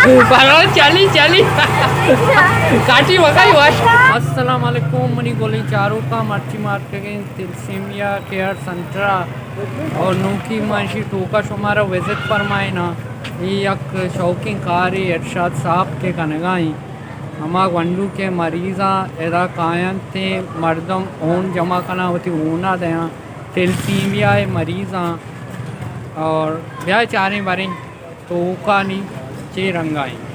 برو چلی، چلی۔ کاٹی وگائی واش۔ السلام علیکم، منی گلیں چاروکاں، مرچی ما اتکگیں تلسیمیا کیئر سنٹر اور نوکی ما اشی ٹوکا شمارا وزٹ فرمائیناں۔ اے یک شوقیں کارے ارشاد صاحب کہ کنگا ایں۔ ہما گونڈو کہ مریضاں ادا کاینت، مردم ہون جمع کناں، وتی ہونا دیاں، تلسیمیا ءِ مریضاں۔ اور بیا چاریں بریں توکانی چے رنگا ایں۔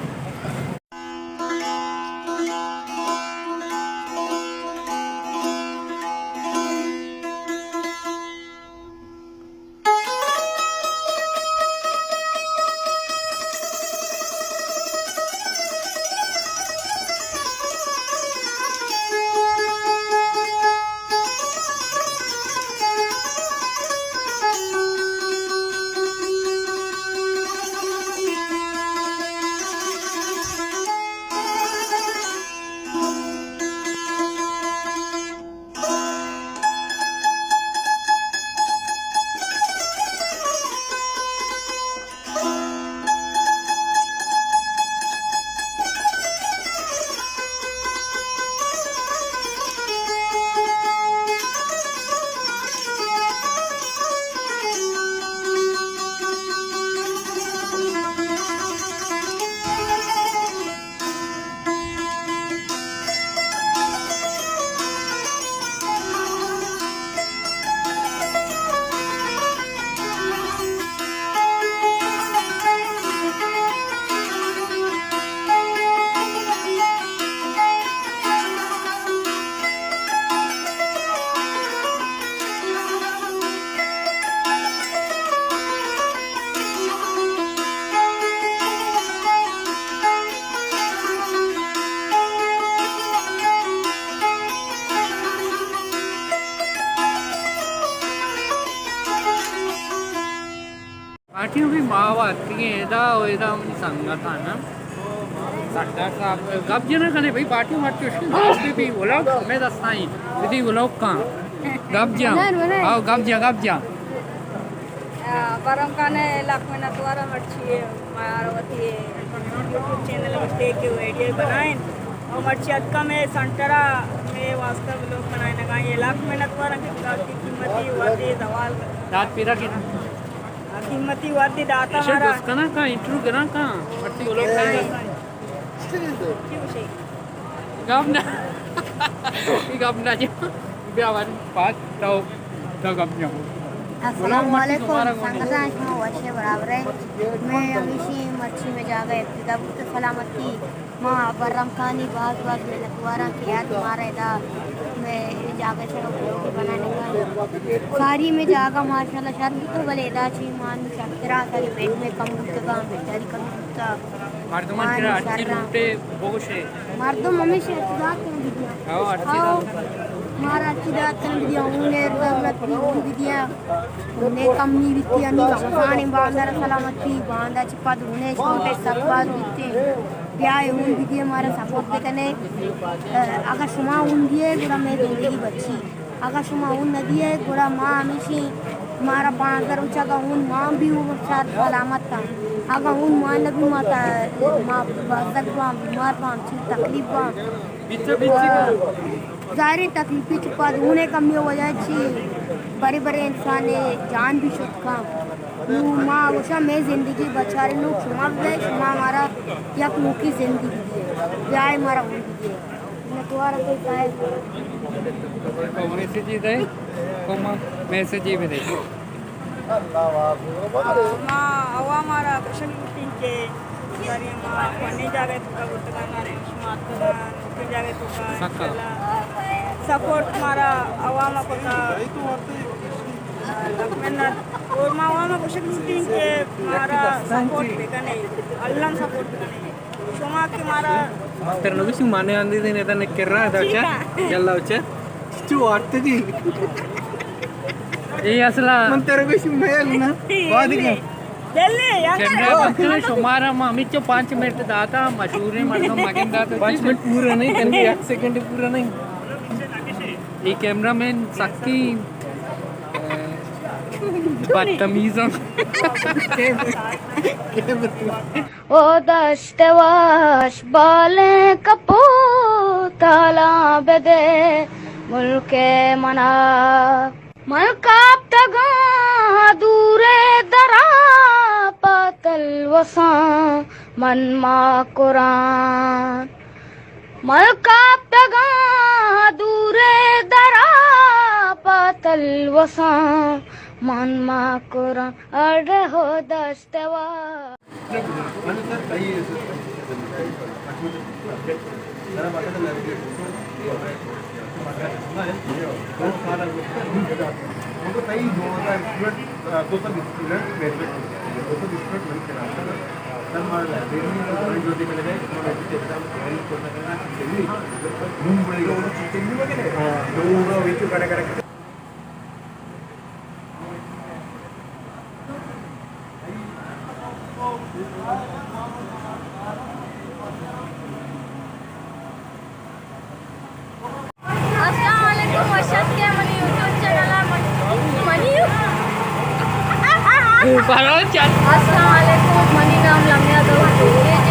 پارٹیوں بھی ماں واتگیں ادا و ادا منی سنگت آنا۔ سردار صاحب گپ جنا کنے بھائی، پارٹیوں مت چوش کن، گپ بھی، بھی ولوگ میں دستائیں، بھی ولوگ کان۔ گپ جا۔ آؤ، گپ جا، گپ جا۔ آ، برم کانے لکھ منت وارا مرچی مارا وتی یوٹیوب چینل گوشتے کہ ویڈیو بنائیں۔ او مرچی اتکا میں سنٹرا میں واسطہ ولوگ بنائیں نگا، یہ لکھ منت وارا کہ قیمتی وقت زوال دات پیرا کنا۔ قیمتی وقت داتا مارا۔ دوست کنا کا انٹرویو کنا کا۔ مرچی ولوگ بنائیں۔ گپ نہ۔ اے گپ نہ جا۔ بیا وار پاس تو، تو گپ نہ۔ السلام علیکم، سنگتاں، شما وش ءُ برابر ئے؟ میں ہمیشی مرچی میں جاگہ ابتدا بوت سلامتی۔ ما برم کانی باز باز منتواراں کہ یار مارا ادا میں جاگہ سر ویڈیو بنانے کا۔ ساری میں جاگہ ماشاءاللہ شر بوت، بلے ادا چی مان شرترا ساری بیٹ میں کم بوتگا، بیٹری کم بوتا۔ مردمان ترا ہرچی لوٹے بگوشے۔ مردم ہمیشہ ارتداد کنگ بیدیاں۔ ہاں، ارتداد۔ ہاں، مارا ارتداد کنگ بیدیاں، اون ایر ضرورت بی، اون بیدیاں۔ اون کمی بیتی، ہمیں رمضان باندر سلامتی، باندر چی پد اون چھوٹے سب باز بیتے۔ بیا اون بیدیے، مارا سپورٹ بکنے۔ اگر شما اون دیے، گڑا میں زندگی بچی۔ اگاں شما اون نہ دیئے، گڑا ما ہمیشی مارا پانزدہ روچ اگاں اون مان بی، او چار سلامت آں۔ اگاں اون مان نہ بی، ما تا، ما بزگ باں، بیمار باں، چی تکلیف باں۔ ظاہریں تکلیفی چی پد اونے کمی وجہ چی برے برے انسان جان بھی شت کن۔ نو ما گوشاں مئے زندگی بچارینوک شما بے، شما مارا یک نوکی زندگی دیئے، بیائے مارا اون دیئے۔ تو میسجی دے، کما میسجی بھی دے۔ ما عوام ءَ را گوشگ لوٹیں کہ باریں ما فلانی جاگہ ءِ توکا برتگاں، باریں شما اتکگاں، نوکیں جاگہ ءِ توکا، انشاءاللہ سپورٹ مارا عوام ءَ کتا۔ منت۔ اور ما عوام ءَ گوشگ لوٹیں کہ مارا سپورٹ بکنے، الم سپورٹ بکنے۔ شما کہ مارا تر نگوشی مانے آندی دین ادا نکر رہا ادا چا؟ یلا اچھا۔ چو آرتگی۔ اے اصلا من تر گوشی میل نا۔ وادگا۔ کیمرہ بند کرو، شمارا ما ہمیچو پانچ منٹ داتا، مشہوریں مردم مگن داتا۔ پانچ منٹ پورا نہیں، تنگی ایک سیکنڈ پورا نہیں۔ اے کیمرہ مین سکی، اے، بدتمیزاں۔ او دشت وش بالیں کپو تالاں بدے ملک منا۔ من کاپتگاں دورے درا پہ تلوساں من ما قرآن۔ من کاپتگاں دورے درا پہ تلوساں من ما قرآن۔ اڑے ہو دشت وا السلام علیکم، وش اتکے منی یوٹیوب چینل ءَ۔ من-، منی یو-، بلوچ ات۔ السلام علیکم، منی نام لمیا دوست ہے۔